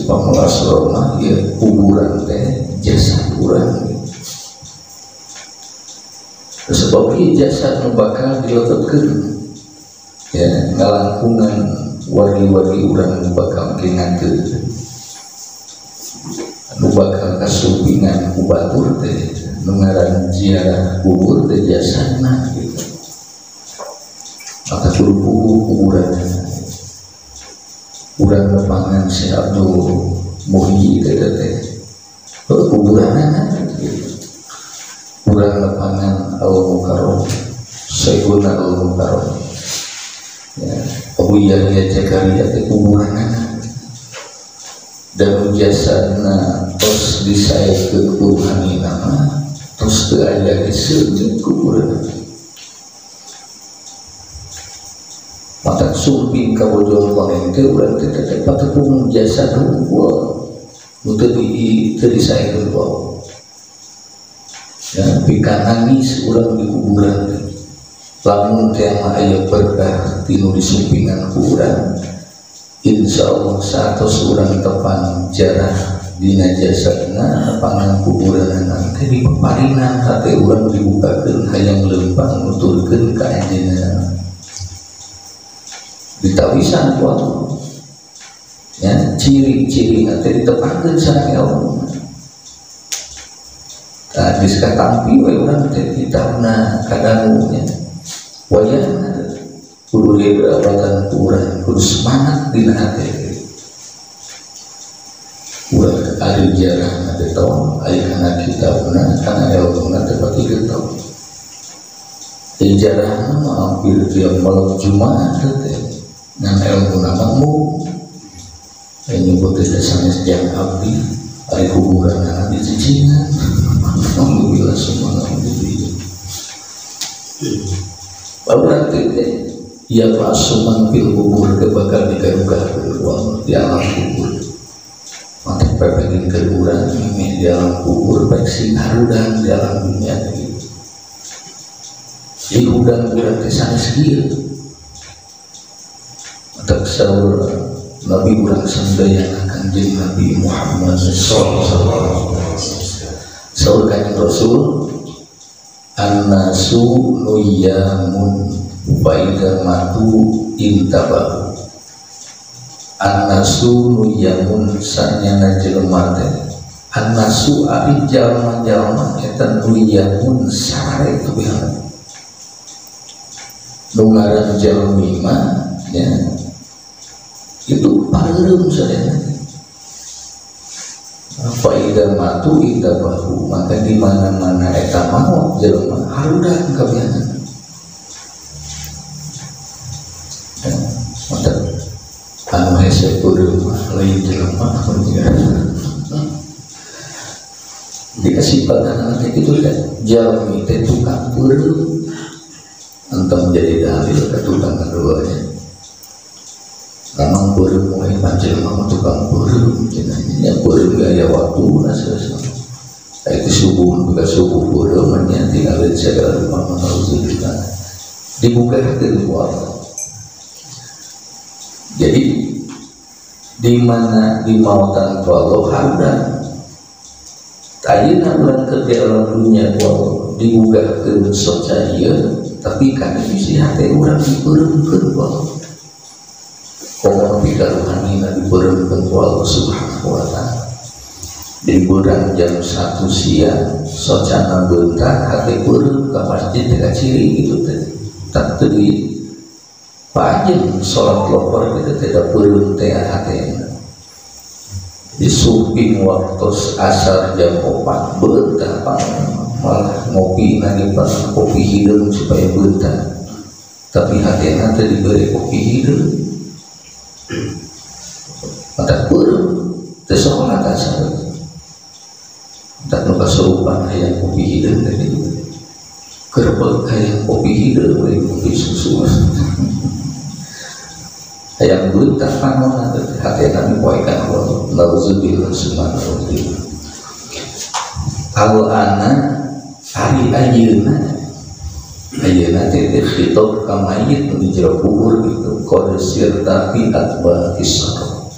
Ipamul Asror mah ieu kuburan teh jasad urang. Sebab ieu jasad nu bakal dilototkeun ya ngalangkungan wargi-wargi urang nu bakal ngingatkeun nu bakal kasumpingan ku batur teh nu ngaran ziarah kubur teh jasadna gitu. Maka kudu kuburan urang nepangan si Abdul Muhyi teh teh kuburanna gitu. Urang nepangan Al Mukarram Syekhuna Al Mukarram ya Abu Yahya Zakaria teh kuburanna dan jasadna tos disaekeun ku ruhanina mah tos teu aya seunceut kuburan. Mata sumping ka bojong koneng teh urang teh teh patepung jasad hungkul nu teu disaekeun ku Allah. Ya pika nangis urang di kuburan teh lamun teh mah aya berkah tinu disumpingan ku urang insyaallah saatos urang tepang jarah dina jasadna nepangan kuburanna teh dipaparinan hate urang dibukakeun hayang leumpang nuturkeun ka anjeunna ditawisan ku Allah. Ya ciri-ciri teh ditepangkeun sareng Allah. Tah geus katampi we urang teh kitabna kadangunya wayahna kudu diberawatan ku urang kudu semangat dina hate urang ari jarahna teh tong aya kana kitabna kana ilmuna teh pati tong jarahna mah hampir tiap malam Jumat teh ngan ilmuna mah mung nyebut teh sanes jang abdi ari kuburanna dicicingan. Alhamdulillah semua alhamdulillah. Berarti teh ya pasuman fil kubur ke bakal digarugah ku di alam kubur. Maka pepegin ke urang mimih di alam kubur baik sing harudang di alam dunia gitu. Jadi hudang urang teh sanes kieu. Maka saur Nabi urang sadayana Kanjeng Nabi Muhammad sallallahu alaihi wasallam. Saur Kanjeng Rasul annasu nuyamun faida matu intabahu. Annasu nuyamun sanyana jelema teh annasu ari jalma-jalma eta nuyamun sare kabehana nu ngaran jalmi mah ya itu pareureum sadayana. Faida matu intabahu maka di mana-mana eta maot jelema harudang kabehana. Ya, maka anu hese peureum mah lain jelema dikasih pandangan teh kitu kan jalmi teh tukang peureum entong jadi dalil ka tukang kaduanya. Memang peureum mulai panjelma mah tukang peureum cenah nya peureum ge aya waktuna saeuseuna. Itu subuh buka subuh peureum nya tinggalin segala rupa mah nauzubillah dibukakeun ku Allah. Jadi di mana di mautan ku Allah harudang ayeuna urang keur di alam dunia ku Allah dibukakeun soca ieu tapi kana bisi hate urang dipeureumkeun ku Allah. Komo pika ruhanina dipeureumkeun ku Allah Subhanahu wa taala. Di bulan jam 1 siang socana beuntar hate peureum ka masjid teh kaciri gitu teh. Tak teu di pajen salat lohor gitu teh da peureum teh hatena. Disumping waktu asar jam 4 beuntar malah ngopi nagi kopi hideung supaya beuntar. Tapi hatena teh diberi kopi hideung. Mata peureum teh salat asar. Tak nu kasurupan hayang kopi hideung teh gitu. Kerbek hayang kopi hideung we kopi susu. Hayang beuntar panonna teh hatena dipoekan ku Allah. Nauzubillah summa nauzubillah. Al ana ari ayeuna ayeuna teh khitab ka mayit nu di jero kubur gitu. Qad sirta fi atba'is sarf.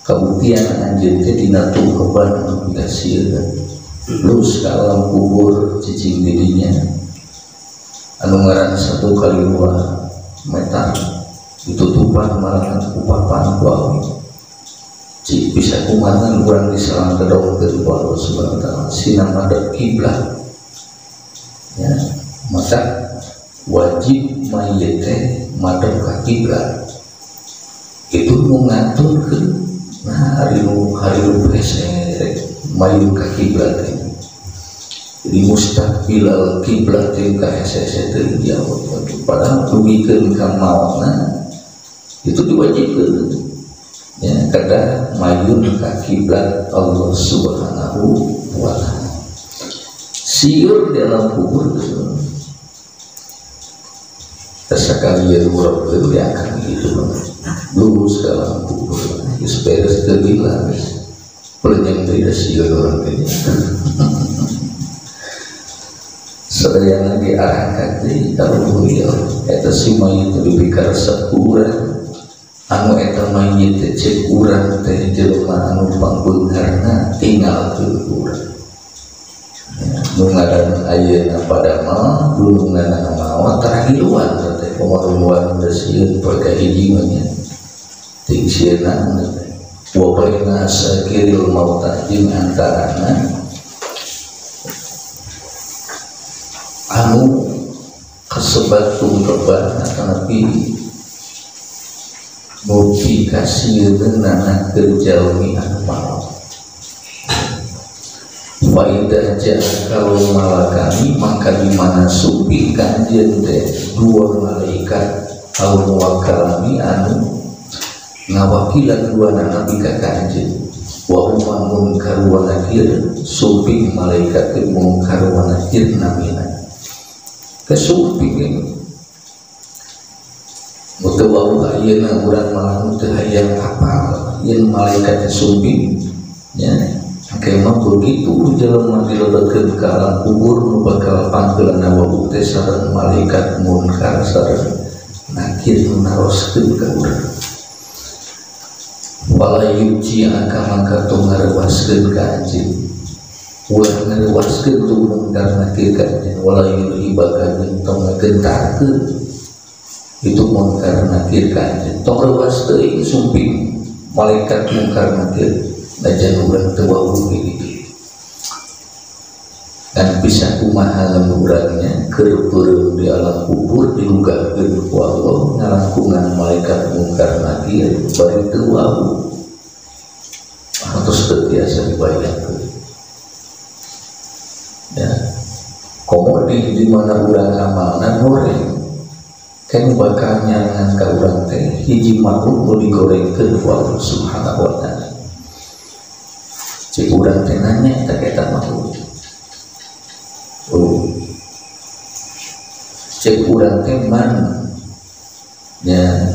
Kabuktian anjeun teh dina tungkeban anu pikasieun lurus ka alam kubur cicing didinya anu ngaran 1 kali 2 meter ditutupan malahan ku papan ku awi cik bisa kumaha urang disalang kedong ku Allah Subhanahu wa taala sina madep kiblat ya maka wajib mayit teh madep ka kiblat itu nu ngaturkeun nah hari nu hese mayun ka kiblat teh. Jadi mustaqbilal kiblat teh ka hese teh jauh padahal dugikeun ka maotna itu diwajibkeun ya kada mayun ka kiblat Allah Subhanahu wa taala. Siur dalam kubur sekalian urang ya akan gitu lurus dalam kubur geus beres teu gila pelenyang deui da sieun urang teh sadayana diarahkan deui ka luhur ieu eta si mayit dipikaresep ku urang anu eta mayit teh cek urang teh jelema anu pangbeungharna tinggalkeun urang nu ngaran ayeuna padamel dununganna maot taragiluan teh komo-komoan da sieun poe kahiji mah nya ting sieunna wa baina sakiril mauta jeung antarana anu kasebat tungkeban atanapi mugi kasieunana keur jalmi anu maot. Faidah kalau malakami maka di mana supi kanjen teh dua malaikat al muwakkalami anu ngawakilan dua nabi ka kanjen wa huma munkar wa nakir supi malaikat teh munkar wa nakir namina kesupi teu wau ayeuna urang malah teu hayang apal yen malaikat teh supi nya. Oke, mah begitu jelema dilebetkeun ka alam kubur nu bakal pangkeulana wau teh sareng malaikat munkar sareng nakir nu naroskeun ka urang. Wala yuji aka mangka tong ngarewaskeun ka anjeun. Ulah ngarewaskeun tu munkar nakir ka anjeun wala yurhibaka jeung tong ngagentarkeun itu munkar nakir ka anjeun. Tong rewas teuing sumping malaikat munkar nakir najan urang teu wawuh gitu. Dan bisa kumaha lamun urangnya keur peureum di alam kubur dilugahkeun ku Allah ngalangkungan malaikat mungkar nakir bari teu wawuh. Terus teu tiasa dibayangkeun. Ya. Komo di mana urang amalna goreng kan bakal nyarangan ka urang teh hiji makhluk nu digorengkeun ku Allah Subhanahu wa taala. Cik urang teh nanya tak eta makhluk. Oh. Cek urang teh man ya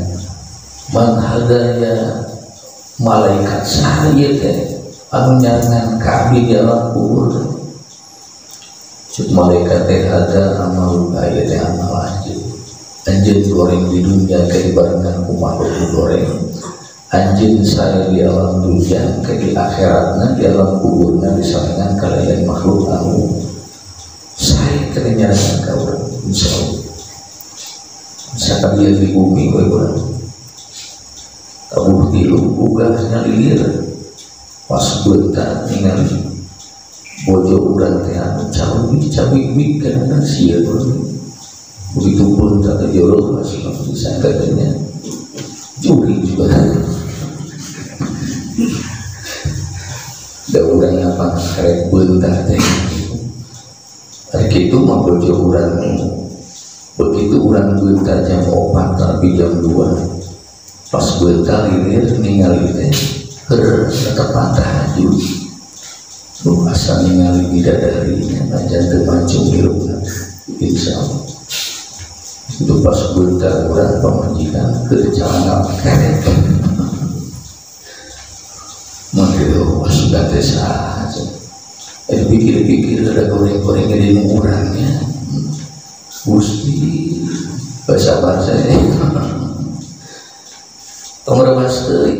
man hadaya malaikat saha teh anu nyarangan ka abdi di alam kubur. Cek malaikat teh hada amal ieu teh amal anjeun. Anjeun goreng di dunia ke dibarengan ku makhluk goreng. Anjeun saya di alam dunia ke di akhiratna di alam kuburna disarengan kalian makhluk anu saya kena nyarangan ka urang insyaallah. Misalkan dia di bumi we urang tabuh tilu ugah nyalilir pas beunta ningali bojo urang teh anu cawi-cawi kadang-kadang sieun begitu pun tak jodoh masih disangkanya juri juga. Da urang apa karek beunta teh hari kitu mah bojo urang begitu urang beunta jam 4 tapi jam 2 pas beunta lilir ningali teh keur tepat tahajud nu asa ningali bidadarinya najan teu mancung hirupna insyaallah. Itu pas beunta urang pamajikan keur celana kerek mangga pas teh saha pikir-pikir ada goreng-goreng di urangnya Gusti sabar saya tong rewas teuing.